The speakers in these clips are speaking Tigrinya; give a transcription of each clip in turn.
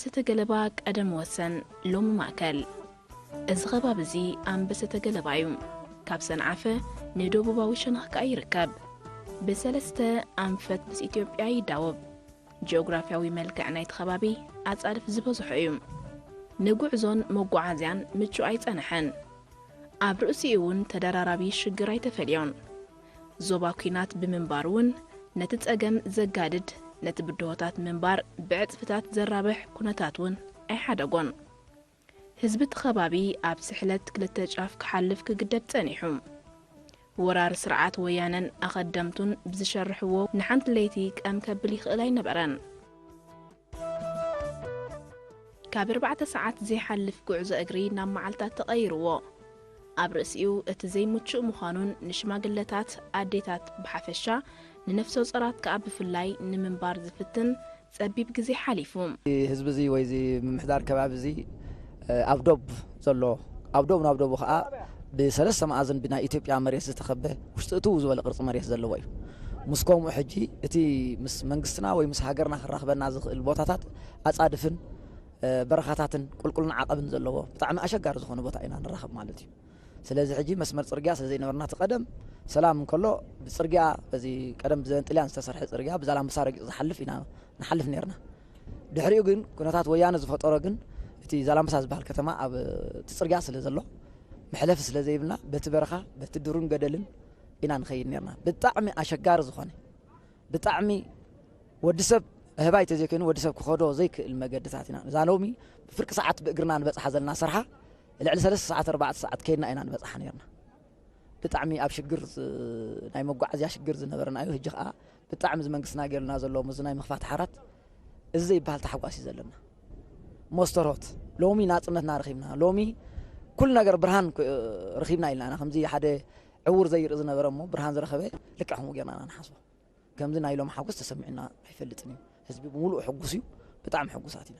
ኣንበሰተ ገለባ ቀደም ወሰን፣ ሎሚ ማእከል። እዚ ከባቢ እዚ ኣንበሰተ ገለባ እዩ። ካብ ሰንዓፈ ንደቡባዊ ሸነኽ ከኣ ይርከብ። ብሰለስተ ኣንፈት ምስ ኢትዮጵያ ይዳወብ። ጂኦግራፍያዊ መልክዕ ናይቲ ከባቢ ኣጻድፍ ዝበዝሖ እዩ። ንጉዕዞን መጓዓዝያን ምቹእ ኣይጸንሐን። ኣብ ርእሲኡ እውን ተደራራቢ ሽግር ኣይተፈልዮን። ዞባ ኲናት ብምንባሩ እውን ነቲ ጸገም ዘጋድድ፣ ነቲ ብድሆታት ምንባር ብዕጽፍታት ዘራብሕ ኩነታት እውን ኣይሓደጎን። ህዝቢ እቲ ከባቢ ኣብ ስሕለት ክልተ ጫፍ ክሓልፍ ክግደድ ጸኒሑ። ወራር ስርዓት ወያነን ኣኸደምቱን ብዝሸርሕዎ ንሓንቲ ለይቲ ቀም ከብል ይኽእል ኣይነበረን። ካብ ኣርባዕተ ሰዓት ዘይሓልፍ ጉዕዞ እግሪ ናብ መዓልታት ተቐይርዎ። ኣብ ርእሲኡ እቲ ዘይምቹእ ምዃኑን ንሽማግለታት ኣዴታት ብሓፈሻ ንነፍሰ ጾራት ከኣ ብፍላይ ንምንባር ዝፍትን ጸቢብ ግዜ ሓሊፉ። ህዝቢ እዚ ወይ እዚ ምምሕዳር ከባቢ እዚ ኣብ ዶብ ዘሎ ኣብ ዶብ ናብ ዶቡ ከዓ ብሰለስተ መኣዝን ብናይ ኢትዮጵያ መሬት ዝተኸበ ውሽጢ እትው ዝበለ ቅርፂ መሬት ዘለዎ እዩ። ምስ ከምኡ ሕጂ እቲ ምስ መንግስትና ወይ ምስ ሃገርና ክራኽበና ዝኽእል ቦታታት ኣፃድፍን በረኻታትን ቁልቁልን ዓቐብን ዘለዎ ብጣዕሚ ኣሸጋሪ ዝኾነ ቦታ ኢና ንራኸብ ማለት እዩ። ስለዚ ሕጂ መስመር ፅርግያ ስለ ዘይነበርና እቲ ቀደም ሰላም እንከሎ ብፅርግያ በዚ ቀደም ብዘበን ጥልያን ዝተሰርሐ ፅርግያ ብዛላምበሳ ረጊፁ ዝሓልፍ ኢና ንሓልፍ ነርና። ድሕሪኡ ግን ኩነታት ወያነ ዝፈጠሮ ግን እቲ ዛላምበሳ ዝበሃል ከተማ ኣብ እቲ ፅርግያ ስለ ዘሎ መሕለፊ ስለ ዘይብልና በቲ በረኻ በቲ ዱርን ገደልን ኢና ንኸይድ ነርና። ብጣዕሚ ኣሸጋሪ ዝኾነ ብጣዕሚ ወዲ ሰብ ኣህባይ ተዘይኮይኑ ወዲ ሰብ ክኸዶ ዘይክእል መገድታት ኢና እዛ ሎሚ ብፍርቂ ሰዓት ብእግርና ንበፅሓ ዘለና ስርሓ ልዕሊ ሰለስተ ሰዓት ኣርባዕተ ሰዓት ከይድና ኢና ንበፅሓ ነርና። ብጣዕሚ ኣብ ሽግር ናይ መጓዓዝያ ሽግር ዝነበረና እዩ። ሕጂ ከዓ ብጣዕሚ እዚ መንግስትና ገይሩና ዘሎ እዚ ናይ ምኽፋት ሓራት እዚ ዘይበሃል ተሓጓስ እዩ ዘለና። ሞስተርሆት ሎሚ ናፅነትና ረኺብና ሎሚ ኩሉ ነገር ብርሃን ረኺብና ኢልና ኢና ከምዚ ሓደ ዕውር ዘይርኢ ዝነበረ እሞ ብርሃን ዝረኸበ ልክዕ ከምኡ ገይርና ኢና ንሓስቦ። ከምዚ ናይ ሎም ሓጎስ ተሰሚዕና ኣይፈልጥን እዩ። ህዝቢ ብምሉእ ሕጉስ እዩ። ብጣዕሚ ሕጉሳት ኢና።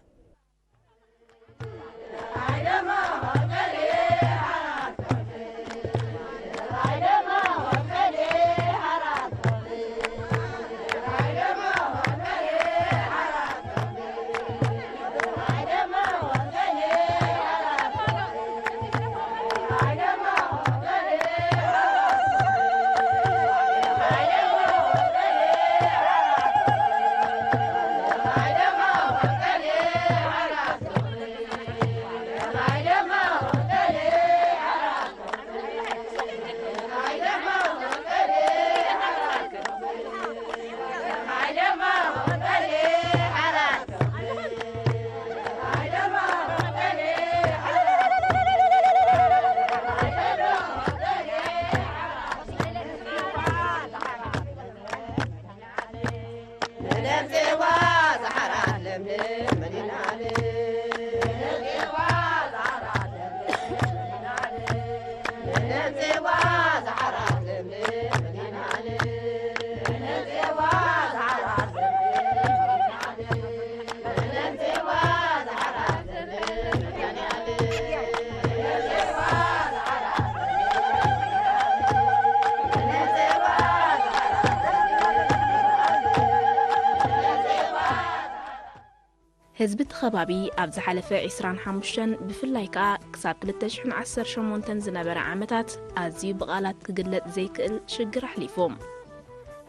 ህዝቢ እቲ ከባቢ ኣብ ዝሓለፈ ዕስራን ሓሙሽተን ብፍላይ ከኣ ክሳብ ክልተ ሽሕን ዓሰርተ ሸሞንተን ዝነበረ ዓመታት ኣዝዩ ብቓላት ክግለጽ ዘይክእል ሽግር ኣሕሊፉ።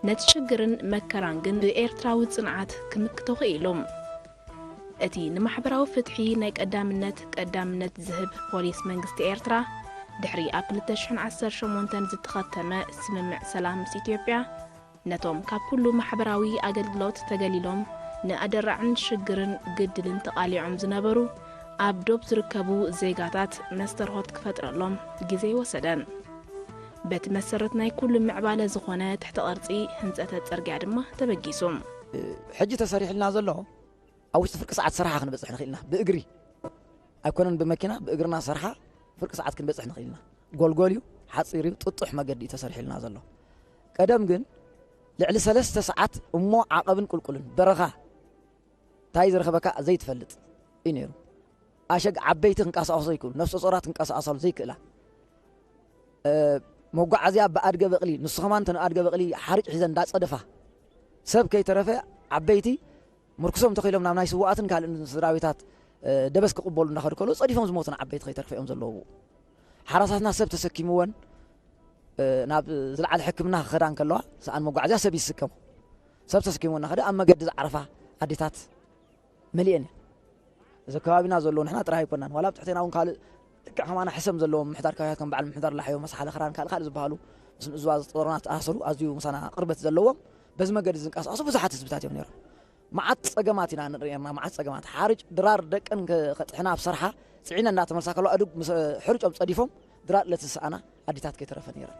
ነቲ ሽግርን መከራን ግን ብኤርትራዊ ጽንዓት ክምክቶ ክኢሉ። እቲ ንማሕበራዊ ፍትሒ ናይ ቀዳምነት ቀዳምነት ዝህብ ፖሊስ መንግስቲ ኤርትራ ድሕሪ ኣብ ክልተ ሽሕን ዓሰርተ ሸሞንተን ዝተኸተመ ስምምዕ ሰላም ምስ ኢትዮጵያ ነቶም ካብ ኩሉ ማሕበራዊ ኣገልግሎት ተገሊሎም ንኣደራዕን ሽግርን ግድልን ተቓሊዖም ዝነበሩ ኣብ ዶብ ዝርከቡ ዜጋታት መስተርሆት ክፈጥረሎም ግዜ ኣይወሰደን። በቲ መሰረት ናይ ኩሉ ምዕባለ ዝኾነ ትሕተ ቅርጺ ህንጸተ ጽርግያ ድማ ተበጊሱ። ሕጂ ተሰሪሕልና ዘሎ ኣብ ውሽጢ ፍርቂ ሰዓት ስራሓ ክንበፅሕ ንኽእል ኢና ብእግሪ ኣይኮነን ብመኪና ብእግርና ስራሓ ፍርቂ ሰዓት ክንበፅሕ ንኽእል ኢና። ጎልጎል እዩ፣ ሓፂር እዩ፣ ጥጡሕ መገዲ እዩ ተሰሪሕልና ዘሎ። ቀደም ግን ልዕሊ ሰለስተ ሰዓት እሞ ዓቐብን ቁልቁልን በረኻ እንታይ ዝረኸበካ ዘይትፈልጥ እዩ ነይሩ። ኣሸግ ዓበይቲ ክንቀሳቐሶ ይክእሉ፣ ነፍሰ ጾራት ክንቀሳቐሳሉ ዘይክእላ መጓዓዝያ ብኣድገ በቕሊ ንሱ ከማን ተን ኣድገ በቕሊ ሓርጭ ሒዘን እንዳጸደፋ ሰብ ከይተረፈ ዓበይቲ ምርኩሶም ተኺሎም ናብ ናይ ስዋኣትን ካልእን ስድራ ቤታት ደበስ ክቕበሉ እናኸዱ ከለዉ ጸዲፎም ዝሞቱን ዓበይቲ ከይተርፈ እዮም ዘለዉ። ሓራሳትና ሰብ ተሰኪምወን ናብ ዝለዓለ ሕክምና ክኸዳ እንከለዋ፣ ሰኣን መጓዓዝያ ሰብ ይስከሞ። ሰብ ተሰኪምወን እናኸደ ኣብ መገዲ ዝዓረፋ ኣዴታት መሊኤን እየን። እዚ ከባቢና ዘለዉ ንሕና ጥራይ ኣይኮናን፣ ዋላ ኣብ ትሕቴና እውን ካልእ ልክዕ ከማና ሕሰም ዘለዎም ምሕዳር ከባቢታት ከም በዓል ምሕዳር ላሕዮ፣ መሳሓለ ክራን ካልእ ካልእ ዝበሃሉ ምስ ንእዝዋ ዝጦርና ዝተኣሳሰሩ ኣዝዩ ምሳና ቅርበት ዘለዎም በዚ መገዲ ዝንቀሳቐሱ ብዙሓት ህዝብታት እዮም ነይሮም። መዓት ጸገማት ኢና ንርኢ ነርና፣ መዓት ጸገማት። ሓርጭ ድራር ደቀን ከ-፣ ከጥሕና ኣብ ሰርሓ ጽዒነ እንዳተመልሳ ከለዋ ኣእዱግ ምስ ሕርጮም ጸዲፎም ድራር ለትስኣና ኣዲታት ከይተረፈ ነይረን።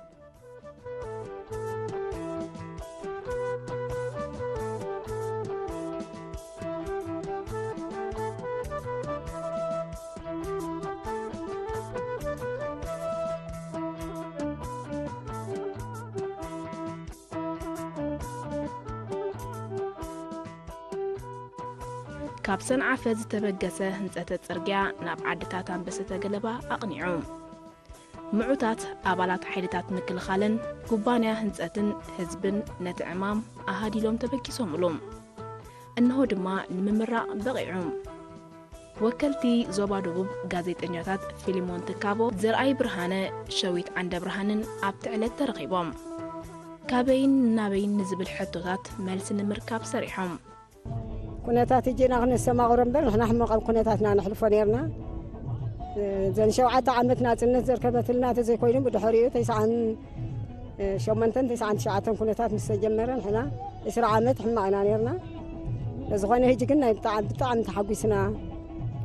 ካብ ሰንዓፈ ዝተበገሰ ህንጸተ ጽርግያ ናብ ዓድታት ኣንበሰተ ገለባ ኣቕኒዑ። ምዑታት ኣባላት ሓይልታት ምክልኻልን ኩባንያ ህንጸትን ህዝብን ነቲ ዕማም ኣሃዲሎም ተበጊሶምሉ። እንሆ ድማ ንምምራቕ በቒዑ። ወከልቲ ዞባ ደቡብ ጋዜጠኛታት ፊሊሞን ትካቦ፣ ዘርኣይ ብርሃነ፣ ሸዊት ዓንደ ብርሃንን ኣብቲ ዕለት ተረኺቦም። ካበይን ናበይን ንዝብል ሕቶታት መልሲ ንምርካብ ሰሪሖም። ኩነታት እጅና ክነስተማቕሮ እምበር ንሕና ሕመቕ ኣብ ኩነታትና ነሕልፎ ነርና። እዘን ሸውዓተ ዓመት ናፅነት ዘርከበትልና ተዘይኮይኑ ብድሕሪኡ ተስዓን ሸሞንተን ተስዓን ትሽዓተን ኩነታት ምስ ተጀመረ ንሕና ዕስራ ዓመት ሕማቕና ነርና። ዝኾነ ህጂ ግን ናይ ብጣዕሚ ብጣዕሚ ተሓጒስና።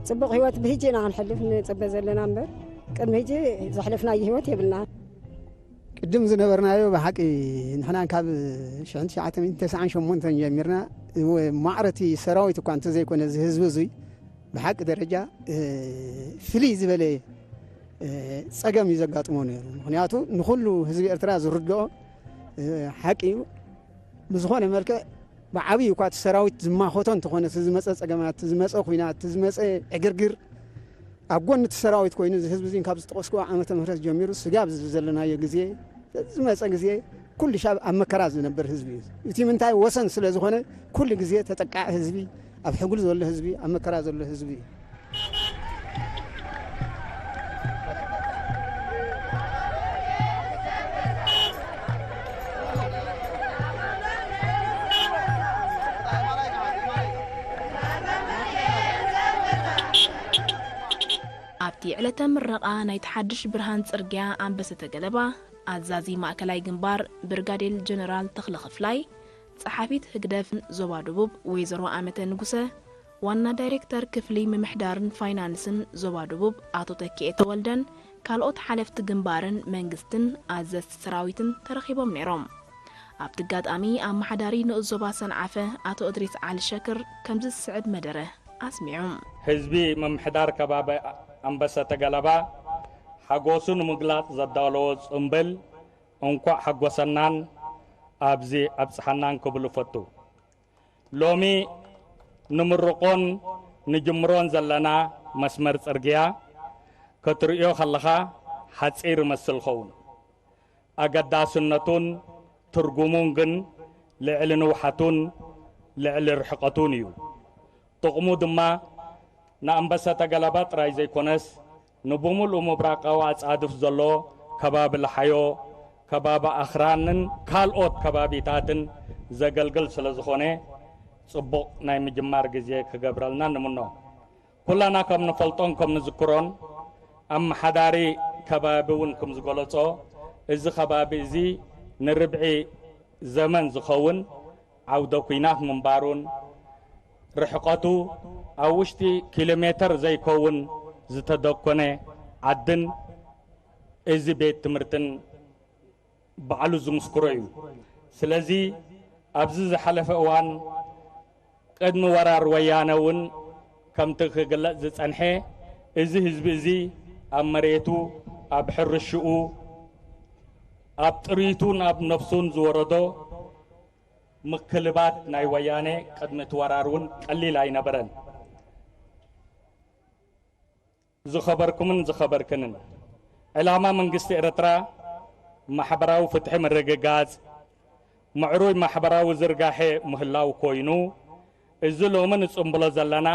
ፅቡቕ ህይወት ብህጂ ኢና ክንሕልፍ ንፅበ ዘለና እምበር ቅድሚ ህጂ ዘሕለፍናዮ ህይወት የብልና። ቅድም ዝነበርናዮ ብሓቂ ንሕና ካብ ሽሕን ትሽዓተ ሚእትን ተስዓን ሸሞንተን ጀሚርና ማዕረቲ ሰራዊት እኳ እንተዘይኮነ እዚ ህዝቢ እዙይ ብሓቂ ደረጃ ፍልይ ዝበለ ፀገም እዩ ዘጋጥሞ ነይሩ። ምክንያቱ ንኩሉ ህዝቢ ኤርትራ ዝርድኦ ሓቂ እዩ። ብዝኾነ መልክዕ ብዓብዪ እኳ እቲ ሰራዊት ዝማኸቶ እንተኾነ እቲ ዝመፀ ፀገማት፣ እቲ ዝመፀ ኲናት፣ እቲ ዝመፀ ዕግርግር ኣብ ጎኒ እቲ ሰራዊት ኮይኑ እዚ ህዝቢ እዚ ካብ ዝጠቐስኩዎ ዓመተ ምህረት ጀሚሩ ስጋብ እዚ ዘለናዮ ግዜ ዝመፀ ግዜ ኩሉ ሻብ ኣብ መከራ ዝነብር ህዝቢ እዩ። እቲ ምንታይ ወሰን ስለ ዝኾነ ኩሉ ግዜ ተጠቃዒ ህዝቢ ኣብ ሕጉል ዘሎ ህዝቢ ኣብ መከራ ዘሎ ህዝቢ እዩ። ኣብቲ ዕለተ ምረቓ ናይቲ ሓድሽ ብርሃን ጽርግያ ኣንበሰተ ገለባ ኣዛዚ ማእከላይ ግንባር ብርጋዴር ጀነራል ተኽለ ክፍላይ፣ ጸሓፊት ህግደፍ ዞባ ደቡብ ወይዘሮ ኣመተ ንጉሰ፣ ዋና ዳይሬክተር ክፍሊ ምምሕዳርን ፋይናንስን ዞባ ደቡብ ኣቶ ተኪኤ ተወልደን ካልኦት ሓለፍቲ ግንባርን መንግስትን ኣዘዝቲ ሰራዊትን ተረኺቦም ነይሮም። ኣብቲ ኣጋጣሚ ኣመሓዳሪ ንኡስ ዞባ ሰንዓፈ ኣቶ እድሪስ ዓሊ ሸክር ከምዚ ዝስዕብ መደረ ኣስሚዑ። ህዝቢ ምምሕዳር ከባቢ ኣንበሰተ ገለባ ሓጎሱ ንምግላጽ ዘዳለዎ ጽምብል እንኳዕ ሓጎሰናን ኣብዚ ኣብጽሓናን ክብል እፈቱ። ሎሚ ንምርቆን ንጅምሮን ዘለና መስመር ጽርግያ ክትርእዮ ከለኻ ሓጺር ይመስል ኸውን። ኣገዳስነቱን ትርጉሙን ግን ልዕሊ ንውሓቱን ልዕሊ ርሕቐቱን እዩ። ጥቕሙ ድማ ንኣንበሰተ ገለባ ጥራይ ዘይኮነስ ንብምሉኡ ምብራቓዊ ኣጻድፍ ዘሎ ከባቢ ለሓዮ፣ ከባቢ ኣኽራንን ካልኦት ከባቢታትን ዘገልግል ስለዝኾነ ጽቡቕ ናይ ምጅማር ግዜ ክገብረልና ንምኖ። ኩላና ከም ንፈልጦን ከም ንዝክሮን ኣመሓዳሪ ከባቢ እውን ከም ዝገለጾ እዚ ከባቢ እዚ ንርብዒ ዘመን ዝኸውን ዓውደ ኲናት ምንባሩን ርሕቐቱ ኣብ ውሽጢ ኪሎ ሜተር ዘይከውን ዝተደኮነ ዓድን እዚ ቤት ትምህርትን ባዕሉ ዝምስክሮ እዩ። ስለዚ ኣብዚ ዝሓለፈ እዋን ቅድሚ ወራር ወያነ እውን ከምቲ ክግለጽ ዝጸንሐ እዚ ህዝቢ እዚ ኣብ መሬቱ፣ ኣብ ሕርሽኡ፣ ኣብ ጥሪቱን ኣብ ነፍሱን ዝወረዶ ምክልባት ናይ ወያነ ቅድሚ እቲ ወራር እውን ቀሊል ኣይነበረን። ዝኸበርኩምን ዝኸበርክንን፣ ዕላማ መንግስቲ ኤርትራ ማሕበራዊ ፍትሒ ምርግጋጽ፣ ምዕሩይ ማሕበራዊ ዝርጋሐ ምህላው ኮይኑ፣ እዚ ሎሚ ንጽምብሎ ዘለና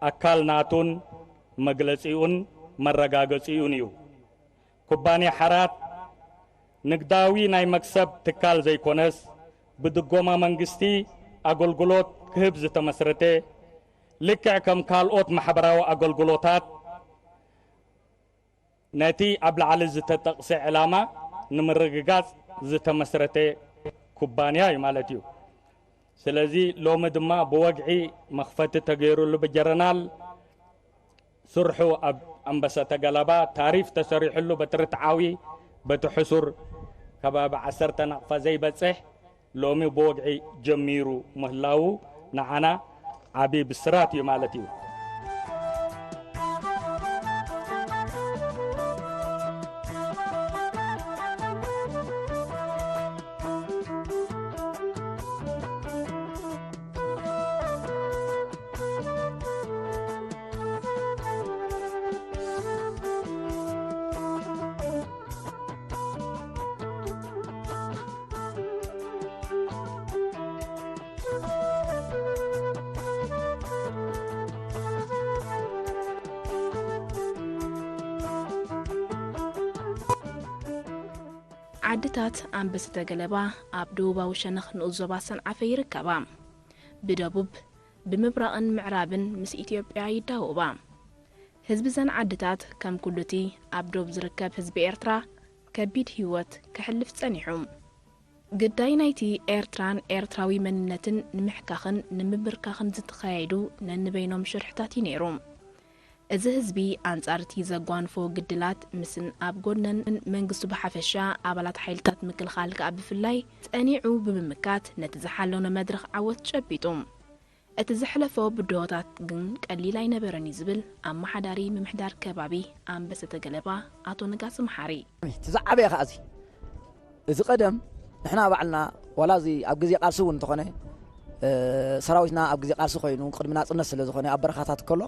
ኣካል ናቱን መግለጺኡን መረጋገጺኡን እዩ። ኩባንያ ሓራት ንግዳዊ ናይ መክሰብ ትካል ዘይኮነስ፣ ብድጎማ መንግስቲ ኣገልግሎት ክህብ ዝተመስረተ፣ ልክዕ ከም ካልኦት ማሕበራዊ ኣገልግሎታት ነቲ ኣብ ላዕሊ ዝተጠቕሰ ዕላማ ንምርግጋጽ ዝተመስረተ ኩባንያ እዩ ማለት እዩ። ስለዚ ሎሚ ድማ ብወግዒ መኽፈቲ ተገይሩሉ ብጀረናል ስርሑ ኣብ ኣንበሰተ ገለባ ታሪፍ ተሰሪሕሉ በቲ ርትዓዊ በቲ ሕሱር ከባቢ ዓሰርተ ናቕፋ ዘይበጽሕ ሎሚ ብወግዒ ጀሚሩ ምህላዉ ንዓና ዓቢ ብስራት እዩ ማለት እዩ። ዓድታት ኣንበሰተ ገለባ ኣብ ደቡባዊ ሸነኽ ንኡስ ዞባ ሰንዓፈ ይርከባ። ብደቡብ፣ ብምብራቕን ምዕራብን ምስ ኢትዮጵያ ይዳወባ። ህዝቢ ዘን ዓድታት ከም ኩሉቲ ኣብ ዶብ ዝርከብ ህዝቢ ኤርትራ ከቢድ ህይወት ከሕልፍ ጸኒሑ። ግዳይ ናይቲ ኤርትራን ኤርትራዊ መንነትን ንምሕካኽን ንምብርካኽን ዝተኻየዱ ነንበይኖም ሽርሕታት እዩ ነይሩ። እዚ ህዝቢ ኣንጻር እቲ ዘጓንፎ ግድላት ምስን ኣብ ጎድነን መንግስቱ ብሓፈሻ ኣባላት ሓይልታት ምክልኻል ከኣ ብፍላይ ጸኒዑ ብምምካት ነቲ ዝሓለኖ መድረኽ ዓወት ጨቢጡ። እቲ ዘሕለፎ ብድሆታት ግን ቀሊል ኣይነበረን እዩ ዝብል ኣመሓዳሪ ምምሕዳር ከባቢ ኣንበሰተ ገለባ ኣቶ ነጋሲ መሓሪ። እቲ ዝዓበየ ከኣ እዚ፣ እዚ ቀደም ንሕና ባዕልና ዋላ እዚ ኣብ ግዜ ቃልሲ እውን እንተኾነ፣ እ፣ ሰራዊትና ኣብ ግዜ ቃልሲ ኮይኑ ቅድሚ ናጽነት ስለ ዝኾነ ኣብ በረኻታት ከሎ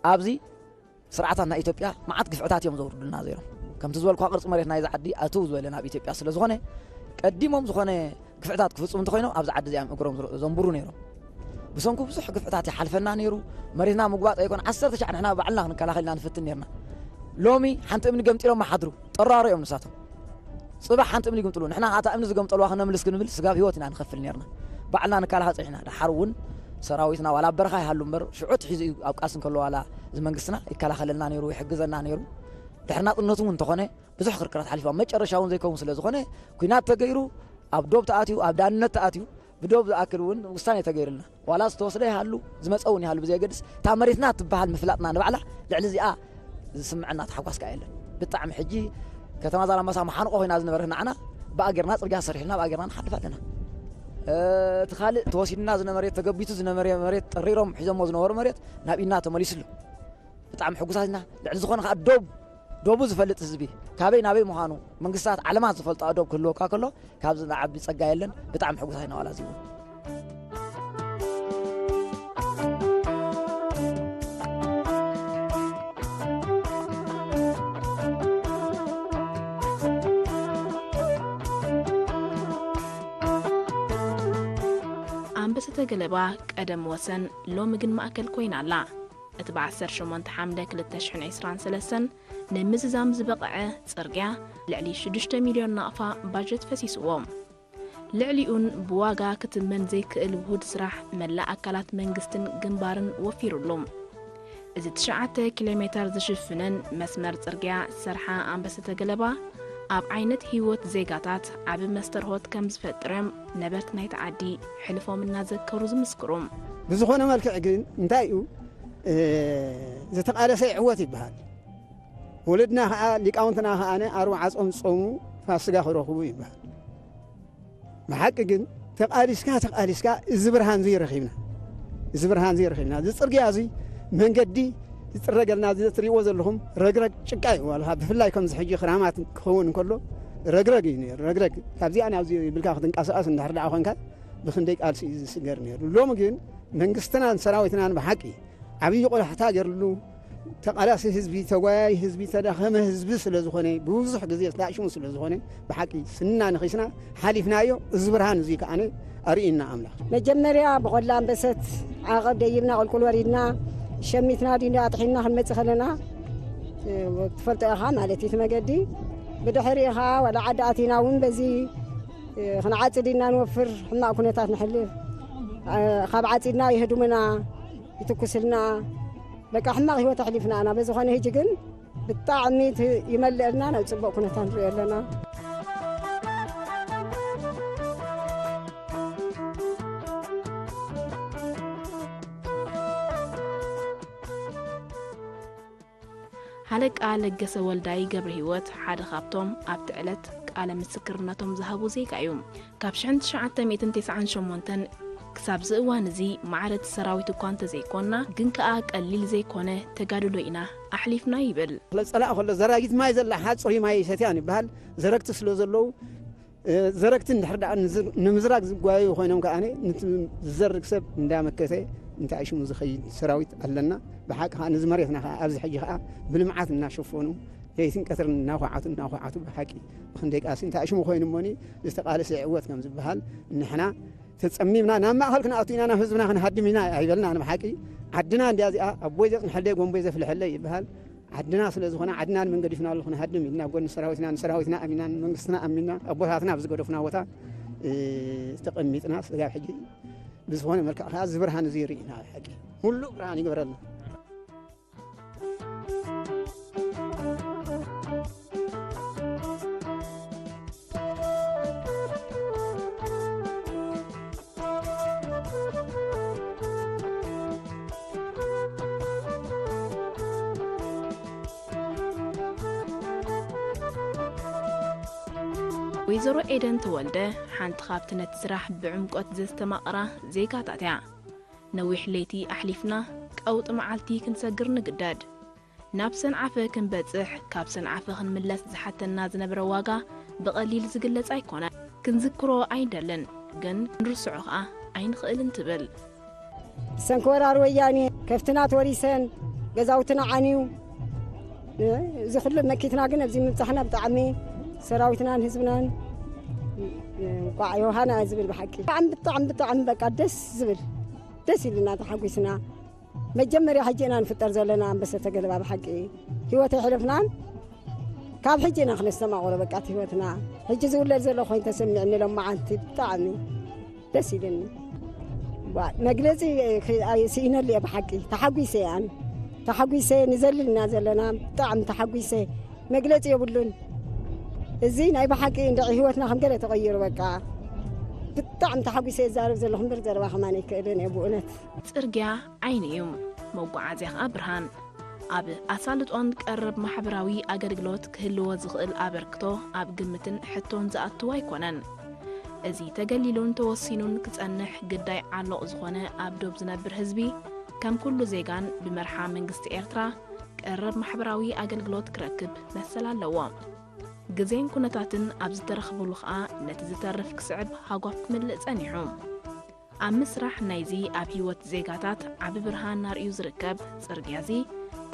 ኣብዚ ስርዓታት ናይ ኢትዮጵያ መዓት ግፍዕታት እዮም ዘውርዱልና ነይሮም። ከምቲ ዝበልኳ ቅርጺ መሬት ናይዚ ዓዲ ኣትው ዝበለ ናብ ኢትዮጵያ ስለ ዝኾነ ቀዲሞም ዝኾነ ግፍዕታት ክፍጽሙ እንተኾይኖም ኣብዚ ዓዲ እዚኣ እዮም እግሮም ዝር-፣ ዘንብሩ ነይሮም። ብሰንኩ ብዙሕ ግፍዕታት ይሓልፈና ነይሩ። መሬትና ምግባጥ ኣይኮነ ዓሰርተ ሻዕ ንሕና ባዕልና ክንከላኸል ኢና ንፍትን ነይርና። ሎሚ ሓንቲ እምኒ ገምጢሎም ይሓድሩ። ጠራሮ እዮም ንሳቶም። ጽባሕ ሓንቲ እምኒ ይግምጥሉ። ንሕና እታ እምኒ ዝገምጠልዋ ክነምልስ ክንብል ስጋብ ህይወት ኢና ንኸፍል ነርና። ባዕልና ንከላኸል ጸኒሕና። ደሓር እውን ሰራዊትና ዋላ ኣብ በረኻ ይሃሉ እምበር፣ ሽዑ ኣትሒዙ እዩ ኣብ ቃልሲ እንከሎ ዋላ እዚ መንግስትና ይከላኸለልና ነይሩ፣ ይሕግዘና ነይሩ። ድሕሪ ናጽነቱ እውን እንተኾነ ብዙሕ ክርክራት ሓሊፉ፣ ኣብ መጨረሻ እውን ዘይከውን ስለ ዝኾነ፣ ኲናት ተገይሩ፣ ኣብ ዶብ ተኣትዩ፣ ኣብ ዳንነት ተኣትዩ፣ ብዶብ ዝኣክል እውን ውሳኔ ተገይሩልና። ዋላ ዝተወስደ ይሃሉ፣ ዝመጸ እውን ይሃሉ ብዘየገድስ፣ እታ መሬትና እትበሃል ምፍላጥና ንባዕላ ልዕሊ እዚኣ ዝስምዐና ታሕጓስ ከኣ የለን። ብጣዕሚ ሕጂ ከተማ ዛላምበሳ መሓንቆ ኮይና ዝነበረት ንዓና ብኣገርና ጽርግያ ሰሪሕና ብኣገርና ንሓልፍ ኣለና። እ፣ እቲ ካልእ ተወሲድና ዝነበረ ተገቢቱ ዝነበረ መሬት ጠሪሮም ሒዞሞ ዝነበሩ መሬት ናብ ኢድና ተመሊሱ ኣሎ። ብጣዕሚ ሕጉሳት ኢና። ልዕሊ ዝኾነ ከኣ ዶብ፣ ዶቡ ዝፈልጥ ህዝቢ ካበይ ናበይ ምዃኑ መንግስታት ዓለማት ዝፈልጦ ዶብ ክህልወካ ከሎ ካብዚ ዝዓቢ ጸጋ የለን። ብጣዕሚ ሕጉሳት ኢና ዋላ እዚ እውን። ኣንበሰተ ገለባ ቀደም ወሰን ሎሚ ግን ማእከል ኮይና ኣላ። እቲ ብ ዓሰርተ ሸሞንተ ሓምለ ክልተ ሽሕን ዕስራን ሰለስተን ንምዝዛም ዝበቕዐ ጽርግያ ልዕሊ ሽዱሽተ ሚልዮን ናቕፋ ባጀት ፈሲስዎ። ልዕሊኡን ብዋጋ ክትመን ዘይክእል ውሁድ ስራሕ መላእ ኣካላት መንግስትን ግንባርን ወፊሩሉ። እዚ ትሽዓተ ኪሎ ሜተር ዝሽፍነን መስመር ጽርግያ ዝሰርሓ ኣንበሰተ ገለባ ኣብ ዓይነት ህይወት ዜጋታት ዓቢ መስተርሆት ከም ዝፈጥር እዮም ነበርቲ ናይቲ ዓዲ ሕልፎም እናዘከሩ ዝምስክሩ። ብዝኾነ መልክዕ ግን እንታይ እዩ፣ እ፣ ዝተቓለሰ ይዕወት ይበሃል። ወለድና ኸዓ ሊቃውንትና ኸዓ ኣርብዓ ጾም ዝጾሙ ፋስጋ ክረኽቡ ይበሃል። ብሓቂ ግን ተቓሊስካ፣ ተቓሊስካ እዚ ብርሃን እዚ ረኺብና። እዚ ብርሃን እዚ ረኺብና። እዚ ጽርግያ እዚ መንገዲ ዝጽረገልና እዚ እትሪእዎ ዘለኹም ረግረግ ጭቃ እዩ። ዋላ ብፍላይ ከምዚ ሕጂ ክራማት ክኸውን እንከሎ ረግረግ እዩ ነይሩ። ረግረግ ካብዚኣ ናብዚ ብልካ ክትንቀሳቐስ እንድሕር ደኣ ኮንካ ብኽንደይ ቃልሲ እዩ ዝስገር ነይሩ። ሎሚ ግን መንግስትናን ሰራዊትናን ብሓቂ ዓብዪ ቆላሕታ ገይርሉ ተቓላሲ ህዝቢ፣ ተጓያይ ህዝቢ፣ ተዳኸመ ህዝቢ ስለ ዝኾነ፣ ብብዙሕ ግዜ ተዳእሽሙ ስለ ዝኾነ፣ ብሓቂ ስንና ነኺስና ሓሊፍናዮ። እዚ ብርሃን እዚ ከኣነ ኣርእዩና ኣምላኽ። መጀመርያ ብቆላ ኣንበሰት ዓቐብ ደይብና ቁልቁል ወሪድና ሸሚትና ድዩ ኣጥሒና ክንመጽእ ከለና፣ እ፣ ትፈልጦ ኢኻ ማለት እዩ እቲ መገዲ። ብድሕሪኡ ኸዓ ዋላ ዓዲ ኣቲና እውን በዚ፣ እ፣ ክንዓጽድ ኢና ንወፍር፣ ሕማቕ ኩነታት ንሕልፍ። እ፣ ካብ ዓጺድና ይህድሙና፣ ይትኩስልና። በቃ ሕማቕ ህይወት ኣሕሊፍና ኢና። በዝኾነ ህጂ ግን ብጣዕሚ እቲ ይመልአልና፣ ናብ ጽቡቕ ኩነታት ንሪኦ ኣለና። ሃለቃ ለገሰ ወልዳይ ገብረ ህይወት ሓደ ካብቶም ኣብቲ ዕለት ቃለ ምስክርነቶም ዝሃቡ ዜጋ እዩ። ካብ ሽሕን ትሽዓተ ሚእትን ተስዓን ሸሞንተን ክሳብ እዚ እዋን እዚ ማዕረ እቲ ሰራዊት እኳ እንተዘይኮንና፣ ግን ከኣ ቀሊል ዘይኮነ ተጋድሎ ኢና ኣሕሊፍና ይብል። ጸላእ ከሎ ዘራጊት ማይ ዘላ ሓጹር ማይ ሰትያን ይበሃል። ዘረግቲ ስለ ዘለዉ፣ እ፣ ዘረግቲ እንድሕር ደኣ ንዝ-፣ ንምዝራግ ዝጓየዩ ኮይኖም ከኣ፣ ንቲ ዝዘርግ ሰብ እንዳመከተ እንታይ ሽሙ ዝኸይድ ሰራዊት ኣለና። ብሓቂ ከኣ ነዚ መሬትና ከኣ ኣብዚ ሕጂ ከኣ ብልምዓት እናሸፈኑ ለይትን ቀትርን እናኳዓቱ እናኳዓቱ ብሓቂ ብክንደይ ቃልሲ እንታይ ሽሙ ኮይኑ እሞኒ ዝተቃለሰ ይዕወት ከም ዝበሃል ንሕና ተጸሚምና ናብ ማእኸል ክንኣቱ ኢና፣ ናብ ህዝብና ክንሃድም ኢና ኣይበልናን። ብሓቂ ዓድና እንድያ እዚኣ፣ ኣቦይ ዘጽንሐለይ ጎንቦይ ዘፍልሐለይ ይበሃል። ዓድና ስለ ዝኾነ ዓድና ንመን ገዲፍናሉ ክንሃድም ኢልና ጎኒ ሰራዊትና፣ ንሰራዊትና ኣሚና፣ ንመንግስትና ኣሚና፣ ኣቦታትና ኣብ ዝገደፉና ቦታ፣ እ፣ ተቐሚጥና ስጋብ ሕጂ ብዝኾነ መልክዕ ከኣ እዚ ብርሃን እዚ ርኢና ብሓቂ ሙሉእ ብርሃን ይግበረልና። ወይዘሮ ኤደን ተወልደ ሓንቲ ካብቲ ነቲ ስራሕ ብዕምቆት ዘስተማቕራ ዜጋታት እያ። ነዊሕ ለይቲ ኣሕሊፍና ቀውጢ መዓልቲ ክንሰግር ንግደድ። ናብ ሰንዓፈ ክንበጽሕ፣ ካብ ሰንዓፈ ክንምለስ ዝሓተና ዝነበረ ዋጋ ብቐሊል ዝግለጽ ኣይኮነን። ክንዝክሮ ኣይንደልን፣ ግን ክንርስዖ ኸኣ ኣይንኽእልን ትብል። ብሰንኪ ወራር ወያኔ ከፍትና ተወሪሰን፣ ገዛውትና ዓንዩ፣ እዚ ኩሉ መኪትና ግን ኣብዚ ምብጻሕና ብጣዕሚ ሰራዊትናን ህዝብናን እንቋዕ ዮሃና ዝብል ብሓቂ ብጣዕሚ ብጣዕሚ ብጣዕሚ በቃ ደስ ዝብል ደስ ኢልና ተሓጒስና። መጀመርያ ሕጂ ኢና ንፍጠር ዘለና ኣንበሰ ተገልባ ብሓቂ ህይወት ኣይሕለፍናን። ካብ ሕጂ ኢና ክነስተማቕሮ በቃ እቲ ህይወትና። ሕጂ ዝውለድ ዘሎ ኮይኑ ተሰሚዕኒ ሎማዓንቲ ብጣዕሚ ደስ ኢልኒ። ዋ፣ መግለጺ ክ-፣ ኣይ-፣ ስኢነሉ እየ ብሓቂ። ተሓጒሰ እየ ኣነ። ተሓጒሰ ንዘልል ኢና ዘለና። ብጣዕሚ ተሓጒሰ። መግለጺ የብሉን። እዚ ናይ ብሓቂ እንደ ህይወትና ከም ገለ ተቐይሩ በቃ። ብጣዕሚ ተሓጒሰ እየ ዝዛረብ ዘለኹ እምበር ዘረባ ከማን ኣይክእልን እየ ብእውነት። ጽርግያ ዓይኒ እዩ፣ መጓዓዝያ ኸኣ ብርሃን። ኣብ ኣሳልጦን ቀረብ ማሕበራዊ ኣገልግሎት ክህልዎ ዝኽእል ኣበርክቶ ኣብ ግምትን ሕቶን ዝኣትው ኣይኮነን። እዚ ተገሊሉን ተወሲኑን ክጸንሕ ግዳይ ዓሎቕ ዝኾነ ኣብ ዶብ ዝነብር ህዝቢ፣ ከም ኩሉ ዜጋን ብመርሓ መንግስቲ ኤርትራ ቀረብ ማሕበራዊ ኣገልግሎት ክረክብ መሰል ኣለዎ። ግዜን ኩነታትን ኣብ ዝተረኽብሉ ኸኣ ነቲ ዝተርፍ ክስዕብ ሃጓፍ ክምልእ ጸኒሑ። ኣብ ምስራሕ ናይዚ ኣብ ህይወት ዜጋታት ዓቢ ብርሃን ኣርእዩ ዝርከብ ጽርግያዚ፣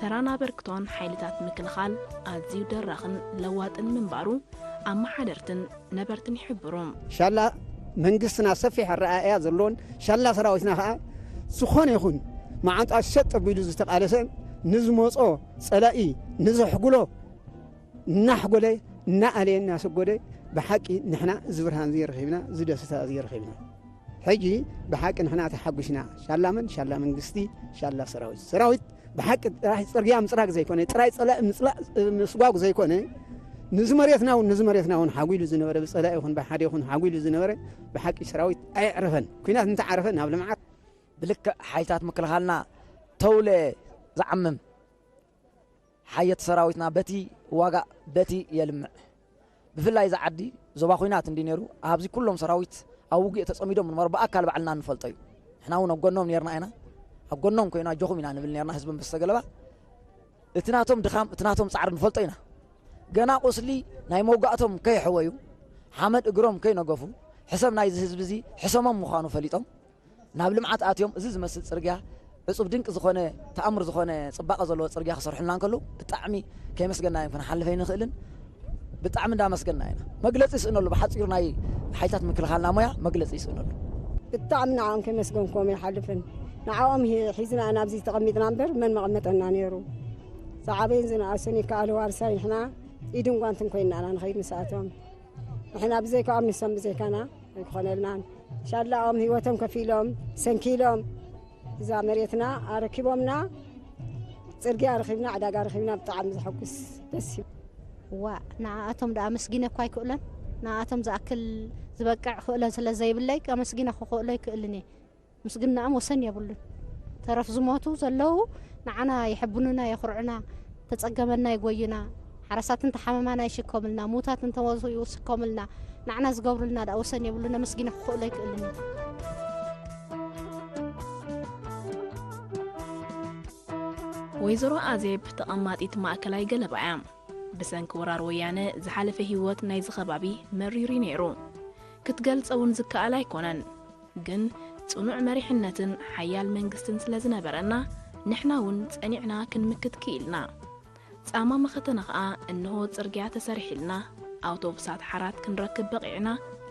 ተራን ኣበርክቶን ሓይልታት ምክልኻል ኣዝዩ ደራኽን ለዋጥን ምንባሩ ኣመሓደርትን ነበርትን ይሕብሩ። ሻላ መንግስትና ሰፊሕ ኣረኣእያ ዘለዎን ሻላ ሰራዊትና ኸኣ ዝኾነ ይኹን መዓንጣ ሸጥ ኣቢሉ ዝተቓለሰ ንዝመጾ ጸላኢ ንዘሕጉሎ እናሕጎለ እናኣለየ እናሰጎደ ብሓቂ ንሕና እዚ ብርሃን እዚ ረኺብና፣ እዚ ደስታ እዚ ረኺብና። ሕጂ ብሓቂ ንሕና ተሓጒስና። ሻላ መን? ሻላ መንግስቲ፣ ሻላ ሰራዊት። ሰራዊት ብሓቂ ጥራይ ጽርግያ ምጽራግ ዘይኮነ፣ ጥራይ ጸላኢ ምጽላእ፣ ምስጓጉ ዘይኮነ፣ ንዚ መሬትና እውን፣ ንዚ መሬትና እውን ሓጒሉ ዝነበረ፣ ብጸላኢ ይኹን ብሓደ ይኹን ሓጒሉ ዝነበረ፣ ብሓቂ ሰራዊት ኣየዕረፈን። ኲናት እንተዓረፈ ናብ ልምዓት። ብልክዕ ሓይልታት ምክልኻልና ተውለ ዝዓምም ሓየት ሰራዊትና በቲ ዋጋ በቲ የልምዕ። ብፍላይ እዚ ዓዲ ዞባ ኹናት እንዲ ነይሩ ኣብዚ ኩሎም ሰራዊት ኣብ ውግእ ተጸሚዶም ምንባሩ ብኣካል ባዕልና ንፈልጦ እዩ። ንሕና እውን ኣብ ጎኖም ነርና ኢና። ኣብ ጎኖም ኮይና ኣጆኹም ኢና ንብል ነርና ህዝቢ ኣንበሰ ገለባ። እቲ ናቶም ድኻም እቲ ናቶም ጻዕሪ ንፈልጦ ኢና። ገና ቁስሊ ናይ መውጋእቶም ከይሕወዩ ሓመድ እግሮም ከይነገፉ ሕሰም ናይዚ ህዝቢ እዚ ሕሰሞም ምዃኑ ፈሊጦም ናብ ልምዓት ኣትዮም እዚ ዝመስል ጽርግያ ዕጹብ ድንቂ ዝኾነ ተኣምር ዝኾነ ጽባቐ ዘለዎ ጽርግያ ክሰርሑልና እንከለዉ ብጣዕሚ ከየመስገንናዮም ክንሓልፍ ኣይንኽእልን። ብጣዕሚ እንዳመስገንና ኢና። መግለጺ ይስእነሉ። ብሓጺሩ ናይ ሓይልታት ምክልኻልና ሞያ መግለጺ ይስእነሉ። ብጣዕሚ ንዓኦም ከመስገንኩም ኣይሓልፍን። ንዓኦም ሂ-፣ ሒዝና ኢና ኣብዚ ተቐሚጥና እምበር መን መቐመጠና ነይሩ? ዝዓበየን ዝነኣሰን ይከኣል ዋርሳይ ንሕና ኢድን ጓንትን ኮይንና ኢና ንኸይድ ንስኣቶም። ንሕና ብዘይካኦም ንሶም ብዘይካና ኣይክኾነልናን። ሻላኦም ህይወቶም ከፊሎም ሰንኪሎም እዛ መሬትና ኣረኪቦምና ጽርግያ ረኺብና ዕዳጋ ረኺብና ብጣዕሚ ዘሐጉስ ደስ ይብል። ዋ ንኣቶም ደኣ ኣመስጊነ እኳ ኣይክእሎን። ንኣቶም ዝኣክል ዝበቅዕ ክእሎ ስለ ዘይብለይ ኣመስጊነ ክኽእሎ ኣይክእልን እየ። ምስግናኦም ወሰን የብሉን። ተረፍ ዝሞቱ ዘለዉ ንዓና የሐብኑና፣ የኹርዑና፣ ተጸገመና ይጎዩና፣ ሓረሳትን ተሓመማና ይሽከሙልና፣ ምዉታት እንተሞቱ ይስከሙልና፣ ንዓና ዝገብሩልና ደኣ ወሰን የብሉን። ኣመስጊነ ክኽእሎ ኣይክእልን እየ። ወይዘሮ ኣዜብ ተቐማጢት ማእከላይ ገለባ እያ። ብሰንኪ ወራር ወያነ ዝሓለፈ ህይወት ናይዚ ከባቢ መሪር እዩ ነይሩ። ክትገልጸ እውን ዝከኣል ኣይኮነን። ግን ጽኑዕ መሪሕነትን ሓያል መንግስትን ስለ ዝነበረና ንሕና እውን ጸኒዕና ክንምክት ክኢልና። ጻማ መኸተና ኸኣ እንሆ ጽርግያ ተሰሪሒልና ኣውቶቡሳት ሓራት ክንረክብ በቒዕና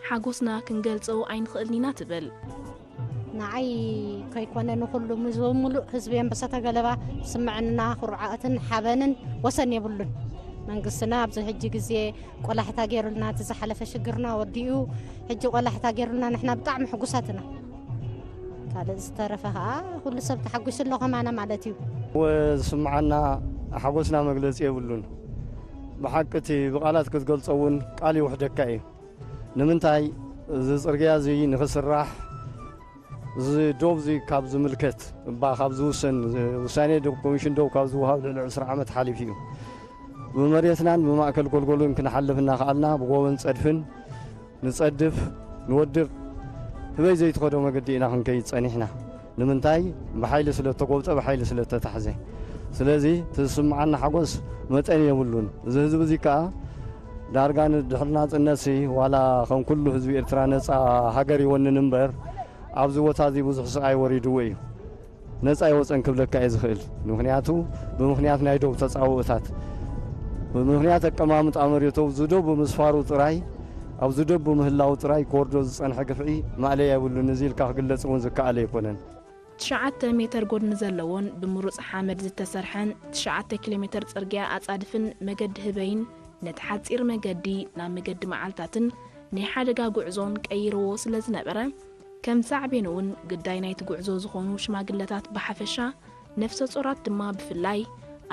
ሓጎስና ክንገልጾ ኣይንኽእልን ኢና ትብል። ንዓይ ከይኮነ ንኹሉ ምስ ምሉእ ህዝቢ ኣንበሳተ ገለባ ስምዕና ኩርዓትን ሓበንን ወሰን የብሉን። መንግስትና ኣብዚ ሕጂ ግዜ ቆላሕታ ገይሩልና እቲ ዝሓለፈ ሽግርና ወዲኡ ሕጂ ቆላሕታ ገይሩልና ንሕና ብጣዕሚ ሕጉሳት ኢና። ካልእ ዝተረፈ ከዓ ኩሉ ሰብ ተሓጒሱ ኣሎ ከማና ማለት እዩ። ዝስምዓና ሓጎስና መግለፂ የብሉን። ብሓቂ እቲ ብቓላት ክትገልፆ እውን ቃል ይውሕደካ እዩ። ንምንታይ እዚ ፅርግያ እዚ ንክስራሕ እዚ ዶብ እዚ ካብ ዝምልከት እባ ካብ ዝውሰን ውሳኔ ዶብ ኮሚሽን ዶብ ካብ ዝወሃብ ልዕሊ ዕስራ ዓመት ሓሊፉ እዩ። ብመሬትናን ብማእከል ጎልጎልን ክንሓልፍ እናኸኣልና ብጎቦን ጸድፍን ንጸድፍ ንወድቕ ህበይ ዘይትኸዶ መገዲ ኢና ክንከይድ ጸኒሕና። ንምንታይ ብሓይሊ ስለ እተጎብጠ ብሓይሊ ስለ እተታሕዘ። ስለዚ እቲ ዝስምዓና ሓጎስ መጠን የብሉን። እዚ ህዝቢ እዚ ከኣ ዳርጋ ንድሕሪ ናጽነትሲ ዋላ ከም ኩሉ ህዝቢ ኤርትራ ነጻ ሃገር ይወንን እምበር ኣብዚ ቦታ እዚ ብዙሕ ስቓይ ወሪድዎ እዩ። ነጻ ኣይወጸን ክብለካ እየ ዝኽእል። ምኽንያቱ ብምኽንያት ናይ ዶብ ተጻብኦታት ብምኽንያት ኣቀማምጣ መሬቱ ኣብዚ ዶብ ብምስፋሩ ጥራይ ኣብዚ ዶብ ብምህላው ጥራይ ክወርዶ ዝጸንሐ ግፍዒ ማእለያ የብሉን። እዚ ኢልካ ክግለጽ እውን ዝከኣል ኣይኮነን። ትሽዓተ ሜተር ጎድኒ ዘለዎን ብምሩጽ ሓመድ ዝተሰርሐን ትሽዓተ ኪሎ ሜተር ጽርግያ ኣጻድፍን መገዲ ህበይን ነቲ ሓጺር መገዲ ናብ መገዲ መዓልታትን ናይ ሓደጋ ጉዕዞን ቀይርዎ ስለ ዝነበረ ከም ሳዕቤን እውን ግዳይ ናይቲ ጉዕዞ ዝኾኑ ሽማግለታት ብሓፈሻ ነፍሰ ጾራት ድማ ብፍላይ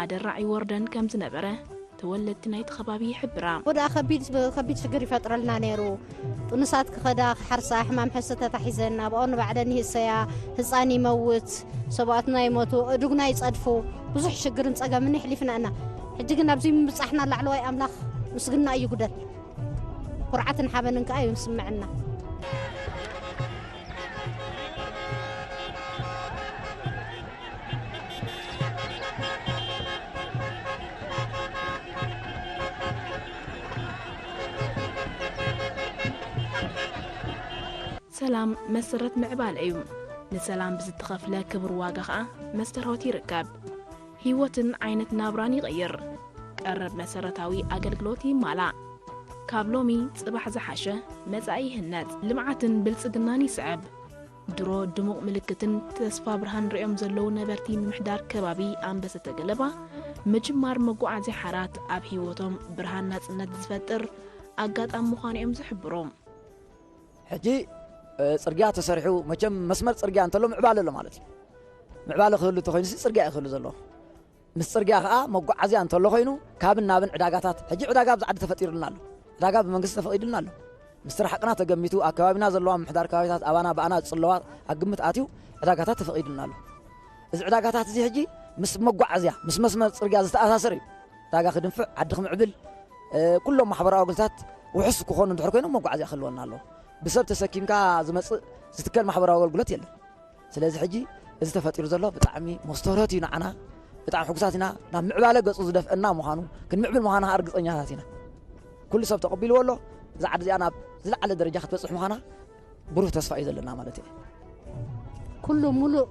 ኣደራዕ ይወርደን ከም ዝነበረ ተወለድቲ ናይቲ ከባቢ ይሕብራ። ወድኣ ከቢድ ከቢድ ሽግር ይፈጥረልና ነይሩ። ጥኑሳት ክኸዳ ክሓርሳ ሕማም ሕስተ ተታሒዘን ኣብኦ ንባዕለን ይህሰያ፣ ህፃን ይመውት፣ ሰብኣትና ይሞቱ፣ እዱግና ይፀድፉ፣ ብዙሕ ሽግርን ፀገምን ይሕሊፍና እና ሕጂ ግን ኣብዚ ምብፃሕና ላዕለዋይ ኣምላኽ ምስግና እዩ ጉደል። ኩርዓትን ሓበንን ከኣ እዩ ዝስምዐና። ሰላም መሰረት ምዕባለ እዩ። ንሰላም ብዝተኸፍለ ክቡር ዋጋ ኸኣ መስተርሆት ይርከብ። ህይወትን ዓይነት ናብራን ይቕይር። ቀረብ መሰረታዊ ኣገልግሎት ይማላእ። ካብ ሎሚ ጽባሕ ዝሓሸ መጻኢ ይህነጽ። ልምዓትን ብልጽግናን ይስዕብ። ድሮ ድሙቕ ምልክትን ተስፋ ብርሃን ርእዮም ዘለዉ ነበርቲ ምምሕዳር ከባቢ ኣንበሰተ ገለባ ምጅማር መጓዓዝያ ሓራት ኣብ ህይወቶም ብርሃን ናጽነት ዝፈጥር ኣጋጣሚ ምዃኑ እዮም ዝሕብሩ። ሕጂ ጽርግያ ተሰሪሑ መቸም መስመር ጽርግያ እንተሎ ምዕባለ ኣሎ ማለት እዩ። ምዕባለ ክህሉ እንተኮይኑ ጽርግያ እዩ ክህሉ ዘለዎ። ምስ ጽርግያ ከኣ መጓዓዝያ እንተሎ ኮይኑ ካብን ናብን ዕዳጋታት ሕጂ ዕዳጋ ኣብዚ ዓዲ ተፈጢሩልና ኣሎ። ዕዳጋ ብመንግስቲ ተፈቒዱልና ኣሎ። ምስ ርሓቕና ተገሚቱ ኣብ ከባቢና ዘለዋ ምምሕዳር ከባቢታት ኣባና ብኣና ዝጽለዋ ኣብ ግምት ኣትዩ ዕዳጋታት ተፈቒዱልና ኣሎ። እዚ ዕዳጋታት እዚ ሕጂ ምስ መጓዓዝያ ምስ መስመር ጽርግያ ዝተኣሳሰር እዩ። ዕዳጋ ክድንፍዕ ዓዲ ክምዕብል ኩሎም ማሕበራዊ ኣገልግሎታት ውሑስ ክኾኑ እንድሕር ኮይኖም መጓዓዝያ ክህልወና ኣለዎ። ብሰብ ተሰኪምካ ዝመጽእ ዝትከል ማሕበራዊ ኣገልግሎት የለን። ስለዚ ሕጂ እዚ ተፈጢሩ ዘሎ ብጣዕሚ መስተርሆት እዩ ንዓና። ብጣዕሚ ሕጉሳት ኢና። ናብ ምዕባለ ገጹ ዝደፍአና ምዃኑ ክንምዕብል ምዃና ርግጸኛታት ኢና። ኩሉ ሰብ ተቐቢልዎ ኣሎ። እዛ ዓዲ እዚኣ ናብ ዝለዓለ ደረጃ ክትበጽሕ ምዃና ብሩህ ተስፋ እዩ ዘለና ማለት እዩ። ኩሉ ሙሉእ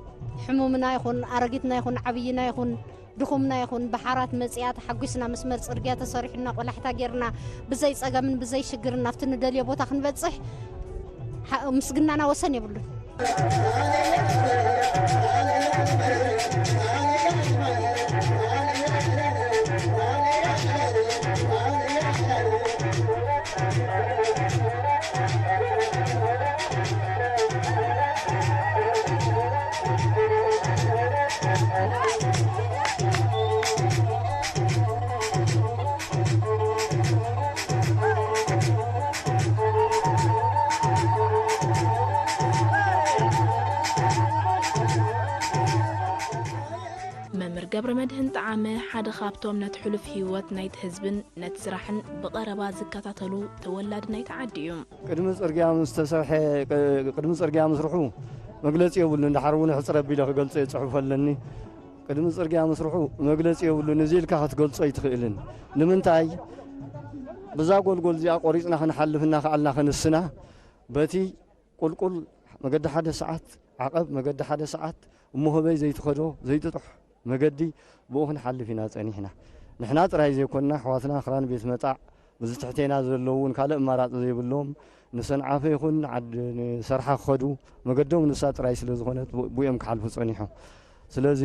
ሕሙምና ይኹን ኣረጊትና ይኹን ዓብይና ይኹን ድኹምና ይኹን ብሓራት መፅያ ተሓጒስና መስመር ፅርግያ ተሰሪሑና ቆላሕታ ጌርና ብዘይ ፀገምን ብዘይ ሽግርን ናብቲ ንደልዮ ቦታ ክንበፅሕ ምስግናና ወሰን የብሉን። መምህር ገብረ መድህን ጠዓመ ሓደ ካብቶም ነቲ ሕሉፍ ህይወት ናይቲ ህዝብን ነቲ ስራሕን ብቐረባ ዝከታተሉ ተወላዲ ናይቲ ዓዲ እዩ። ቅድሚ ጽርግያ ምስ ተሰርሐ፣ ቅድሚ ጽርግያ ምስርሑ መግለጺ የብሉን። ድሓር እውን ሕጽር ኣቢለ ክገልጾ እየ፣ ጽሑፍ ኣለኒ። ቅድሚ ጽርግያ ምስርሑ መግለጺ የብሉን። እዚ ኢልካ ክትገልጾ ኣይትኽእልን። ንምንታይ? ብዛ ጎልጎል እዚኣ ቆሪጽና ክንሓልፍ እናኸኣልና ክንስና፣ በቲ ቁልቁል መገዲ ሓደ ሰዓት፣ ዓቐብ መገዲ ሓደ ሰዓት፣ እሞ ህበይ ዘይትኸዶ፣ ዘይትጥሕ መገዲ ብኡ ክንሓልፍ ኢና ጸኒሕና። ንሕና ጥራይ ዘይኮንና፣ ኣሕዋትና ክራን ቤት መጻዕ፣ እዚ ትሕቴና ዘለዉ እውን ካልእ ኣማራጺ ዘይብሎም፣ ንሰንዓፈ ይኹን ንዓድ-፣ ንሰርሓ ክኸዱ፣ መገዶም ንሳ ጥራይ ስለ ዝኾነት፣ ብ-፣ ብኡ እዮም ክሓልፉ ጸኒሖም። ስለዚ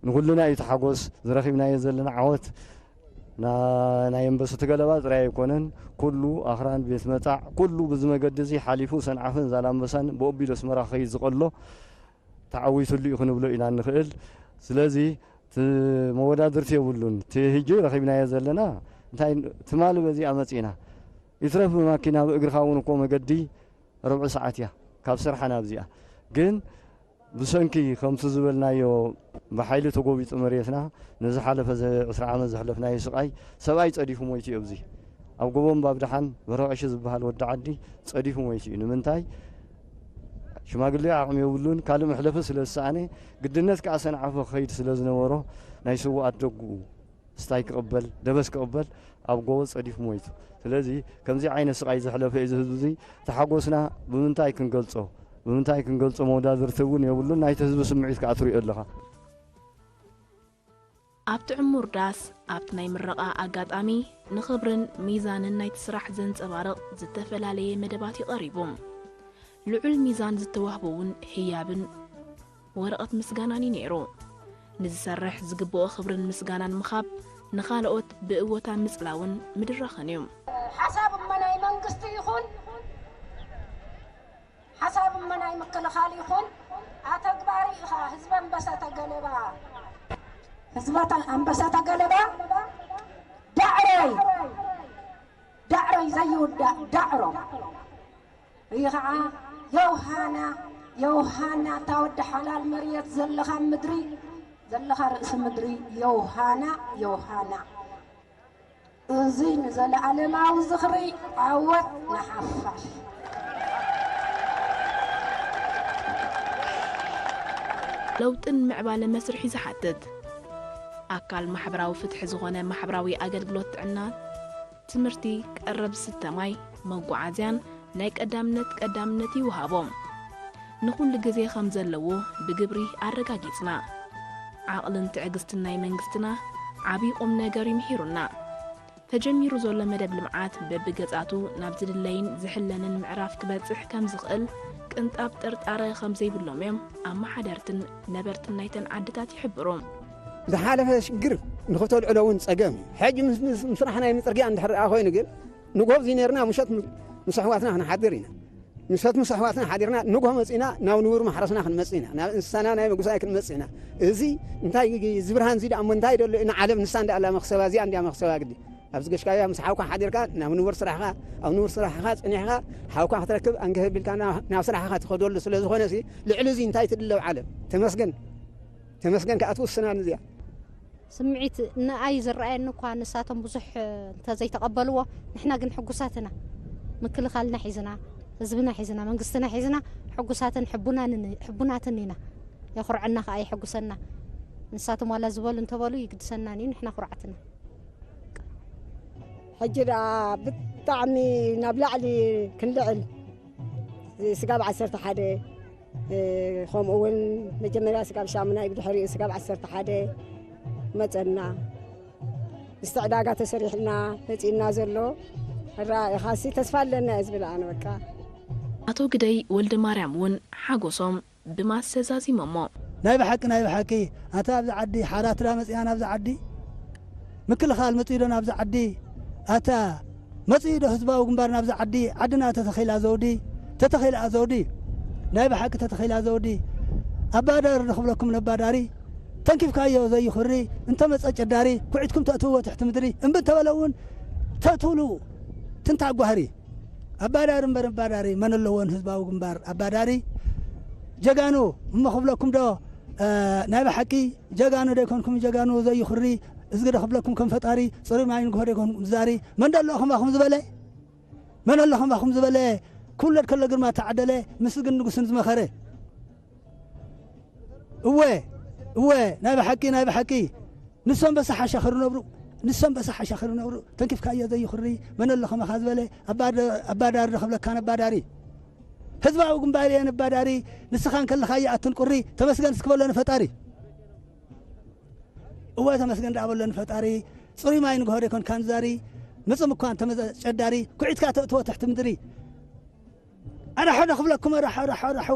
ንኹልና እዩ እቲ ሓጎስ፣ ዝረኺብናዮ ዘለና ዓወት። ና-፣ ናይ ኣንበስቲ ገለባ ጥራይ ኣይኮነን፣ ኩሉ ኣኽራን ቤት መጻዕ፣ ኩሉ ብዚ መገዲ እዚ ሓሊፉ ሰንዓፈን ዛላምበሳን ብኦቢል ኣስመራ ክኸይድ ዝቐሎ ተዓዊትሉ እዩ ክንብሎ ኢና እንኽእል። ስለዚ እቲ መወዳድርቲ የብሉን። እቲ ህጂ ረኺብናዮ ዘለና እንታይ፣ ትማሊ በዚኣ መጺእና፣ ይትረፍ ብማኪና ብእግርኻ እውን እኮ መገዲ ርብዒ ሰዓት እያ ካብ ስርሓ ናብዚኣ። ግን ብሰንኪ ከምቲ ዝበልናዮ ብሓይሊ ተጎቢጡ መሬትና፣ ንዝሓለፈ ዘ-፣ ዕስራ ዓመት ዘሕለፍናዮ ስቓይ፣ ሰብኣይ ጸዲፉ ሞይቱ እዩ። ኣብዚ ኣብ ጎቦ እምባ ኣብድሓን በረቐሺ ዝበሃል ወዲ ዓዲ ጸዲፉ ሞይቱ እዩ። ንምንታይ? ሽማግሌ ዓቕሚ የብሉን፣ ካልእ መሕለፊ ስለ ዝሰኣነ፣ ግድነት ከኣ ሰንዓፈ ክኸይድ ስለ ዝነበሮ፣ ናይ ስዉኣት ደጉኡ ስታይ ክቕበል፣ ደበስ ክቕበል ኣብ ጎቦ ጸዲፉ ሞይቱ። ስለዚ ከምዚ ዓይነት ስቓይ ዘሕለፈ እዚ ህዝቢ እዚ፣ ተሓጎስና ብምንታይ ክንገልጾ? ብምንታይ ክንገልጾ? መወዳድርቲ እውን የብሉን። ናይቲ ህዝቢ ስምዒት ከኣ ትሪኦ ኣለኻ። ኣብቲ ዕሙር ዳስ፣ ኣብቲ ናይ ምረቓ ኣጋጣሚ፣ ንኽብርን ሚዛንን ናይቲ ስራሕ ዘንጸባርቕ ዝተፈላለየ መደባት እዩ ቀሪቡ። ልዑል ሚዛን ዝተዋህቦ እውን ህያብን ወረቐት ምስጋናን እዩ ነይሩ። ንዝሰርሕ ዝግብኦ ክብርን ምስጋናን ምኻብ፣ ንኻልኦት ብእወታ ምጽላውን ምድራኽን እዩ። ሓሳብ እመ ናይ መንግስቲ ይኹን፣ ሓሳብ እመ ናይ ምክልኻል ይኹን፣ ኣተግባሪ ኢኻ። ህዝቢ ኣንበሳ ተገለባ፣ ህዝቢ ኣንበሳ ተገለባ፣ ዳዕሮይ፣ ዳዕሮይ ዘይውዳእ ዳዕሮ። እዩ ኸዓ፣ ዮሃና፣ ዮሃና፣ እታ ወዲ ሓላል መሬት ዘለኻ ምድሪ፣ ዘለኻ ርእሲ ምድሪ፣ ዮሃና፣ ዮሃና። እዚ ንዘለኣለማዊ ዝኽሪ፣ ዓወት ንሓፋሽ። ለውጥን ምዕባለ መስርሕ እዩ ዝሓትት። ኣካል ማሕበራዊ ፍትሒ ዝኾነ ማሕበራዊ ኣገልግሎት ጥዕና፣ ትምህርቲ፣ ቀረብ ዝስተ ማይ፣ መጓዓዝያን ናይ ቀዳምነት ቀዳምነት ይወሃቦም። ንኹሉ ግዜ ከም ዘለዎ ብግብሪ ኣረጋጊጽና። ዓቕልን ትዕግስትን ናይ መንግስትና ዓቢ ቁም ነገር ይምሂሩና። ተጀሚሩ ዘሎ መደብ ልምዓት በብገጻቱ ናብ ዝድለይን ዝሕለንን ምዕራፍ ክበጽሕ ከም ዝኽእል ቅንጣብ ጥርጣረ ከም ዘይብሎም እዮም ኣመሓደርትን ነበርትን ናይተን ዓድታት ይሕብሩ። ዝሓለፈ ሽግር ንኽተልዕሎ እውን ጸገም እዩ። ሕጂ ምስ፣ ምስ፣ ምስራሕ ናይ ምጽርግያ እንድሕር ደኣ ኮይኑ ግን ንጎብ እዚ ነርና ምሸት ም-፣ ምስ ኣሕዋትና ክንሓድር ኢና። ምሸት ምስ ኣሕዋትና ሓዲርና ንጎ መጺና ናብ ንቡር ማሕረስና ክንመጽእ ኢና። ናብ እንስሳና ናይ መጉሳይ ክንመጽእ ኢና። እዚ እንታይ እዚ ብርሃን እዚ ደኣ እሞ እንታይ ደሎ ንዓለም ንሳ እንዳ ኣላ መኽሰባ እዚኣ እንዳ መኽሰባ ግዲ። ኣብዚ ገሽካያ ምስ ሓውካ ሓዲርካ ናብ ንቡር ስራሕኻ፣ ኣብ ንቡር ስራሕኻ ጸኒሕካ ሓውካ ክትረክብ ኣንገህ ቢልካ ናብ፣ ናብ ስራሕኻ ትኸደሉ ስለ ዝኾነ ሲ ልዕሊ እዚ እንታይ ትድለው ዓለም? ተመስገን። ተመስገን ከኣ ትውስና ንዚኣ። ስምዒት ንኣይ ዝረኣየኒ እኳ ንሳቶም ብዙሕ እንተዘይተቐበልዎ፣ ንሕና ግን ሕጉሳት ኢና። ምክልኻልና ሒዝና፣ ህዝብና ሒዝና፣ መንግስትና ሒዝና፣ ሕጉሳትን ሕቡናን፣ ሕቡናትን ኢና። የኹርዐና ከኣ የሐጉሰና። ንሳቶም ዋላ ዝበሉ እንተበሉ ይግድሰናን እዩ፣ ንሕና ኩርዓትና። ሕጂ ደኣ ብጣዕሚ ናብ ላዕሊ ክንልዕል፣ ስጋብ ዓሰርተ ሓደ፣ እ፣ ከምኡ እውን መጀመርያ ስጋብ ሻሙናይ፣ ብድሕሪኡ ስጋብ ዓሰርተ ሓደ መጸና። ምስቲ ዕዳጋ ተሰሪሕልና መጺእና ዘሎ፣ ሕራ ኢኻሲ ተስፋ ኣለና እየ ዝብል ኣነ በቃ። ኣቶ ግደይ ወልደ ማርያም እውን ሓጎሶም ብማሰ ዛዚሞሞ። ናይ ብሓቂ፣ ናይ ብሓቂ፣ ኣታ ኣብዚ ዓዲ ሓራትዳ መጺኣ ናብዚ ዓዲ፣ ምክልኻል መጺኡ ዶ ናብዚ ዓዲ? ኣታ መጺኡ ዶ ህዝባዊ ግንባር ናብዚ ዓዲ? ዓድና ተተኺላ ዘውዲ፣ ተተኺላ ዘውዲ፣ ናይ ብሓቂ ተተኺላ ዘውዲ። ኣባዳሪ ንኽብለኩም ነባዳሪ፣ ተንኪፍካዮ ዘይኹሪ፣ እንተመጸ ጨዳሪ፣ ኩዒትኩም ተእትውዎ ትሕቲ ምድሪ፣ እምቢ እንተበለ እውን ተእትውሉ ትንታ ጓህሪ። ኣባዳሪ እምበር ኣባዳሪ መን ኣለዎን ህዝባዊ ግንባር ኣባዳሪ? ጀጋኑ እሞ ክብለኩም ዶ፣ እ፣ ናይ ብሓቂ ጀጋኑ ደይኮንኩም ጀጋኑ ዘይኹሪ፣ እዝጊ ዶ ክብለኩም ከም ፈጣሪ፣ ጽሩይ ማይ ንግሆ ደይኮንኩም ዛሪ? መን ዶ ኣሎ ከማኹም ዝበለ? መን ኣሎ ከማኹም ዝበለ? ክውለድ ከሎ ግርማ ተዓደለ፣ ምስግን ንጉስን ዝመኸረ። እወ፣ እወ፣ ናይ ብሓቂ፣ ናይ ብሓቂ። ንሶም በሳ ሓሻኽሪ ነብሩ፣ ንሶም በሳ ሓሻኽሪ ነብሩ። ተንኪፍካዮ ዘይኹሪ፣ መን ኣሎ ከማኻ ዝበለ? ኣባደ-፣ ኣባዳሪ ዶ ክብለካ ነባዳሪ? ህዝባዊ ግንባር እየ ነባዳሪ፣ ንስኻ እንከለኻ ይኣትን ቁሪ፣ ተመስገን እስኪ በሎ ንፈጣሪ። እወ፣ ተመስገን ደኣ በሎ ንፈጣሪ፣ ጽሩይ ማይ ንግሆ ደይኮንካን ዛሪ፣ ምጽም እኳ እንተመዘ ጨዳሪ፣ ኩዒትካ ተእትዎ ትሕቲ ምድሪ። ኣራሑ ዶ ክብለኩም፣ ኣራሑ፣ ኣራሑ፣ ኣራሑ።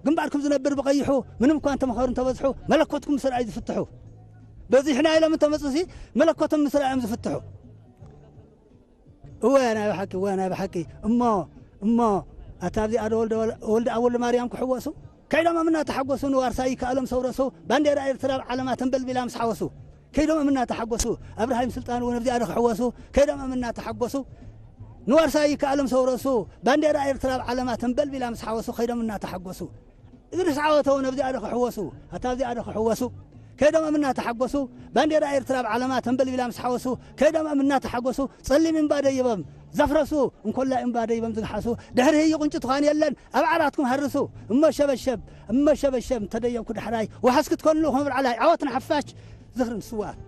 ግንባርኩም ዝነብር ብቐይሑ፣ ምንም እኳ እንተመኸሩ እንተበዝሑ፣ መለኮትኩም ምስ ረኣዩ ዝፍትሑ። በዚሕና ኢሎም እንተመጹሲ፣ መለኮቶም ምስ ረኣዮም ዝፍትሑ። እወ፣ ናይ ብሓቂ፣ እወ፣ ናይ ብሓቂ። እሞ፣ እሞ፣ ኣታ ኣብዚኣ ዶ ወልደ፣ ወልደ፣ ኣብ ወልደ ማርያም ክሕወሱ? ከይዶም ኣብ እናተሓጎሱ ንዋርሳይ ይከኣሎም ሰውረሱ፣ ባንዴራ ኤርትራ ኣብ ዓለማ ተንበልቢላ ምስ ሓወሱ። ከይዶም ኣብ እናተሓጎሱ፣ ኣብርሃም ስልጣን እውን ኣብዚኣ ዶ ክሕወሱ? ከይዶም ኣብ እናተሓጎሱ፣ ንዋርሳይ ይከኣሎም ሰውረሱ፣ ባንዴራ ኤርትራ ኣብ ዓለማ ተንበልቢላ ምስ ሓወሱ፣ ከይዶም እናተሓጎሱ። እግሪ ስዓወተው ነብዚኣ ዶ ክሕወሱ፣ ኣታ ኣብዚኣ ዶ ክሕወሱ? ከይዶም ኣብ እናተሓጎሱ፣ ባንዴራ ኤርትራ ኣብ ዓለማ ተንበልቢላ ምስ ሓወሱ፣ ከይዶም ኣብ እናተሓጎሱ፣ ጸሊም እምባ ደይቦም ዘፍረሱ፣ እንኮላይ እምባ ደይቦም ዝግሓሱ፣ ድሕሪ ህይ ቁንጭ ትዃን የለን፣ ኣብ ዓራትኩም ሃርሱ። እሞ ሸበሸብ፣ እሞ ሸበሸብ፣ እንተደየብኩ ዳሕራይ፣ ዋሕስ ክትኮኑ ከም ብዓላይ፣ ዓወት ንሓፋሽ፣ ዝኽሪ ንስዋኣት።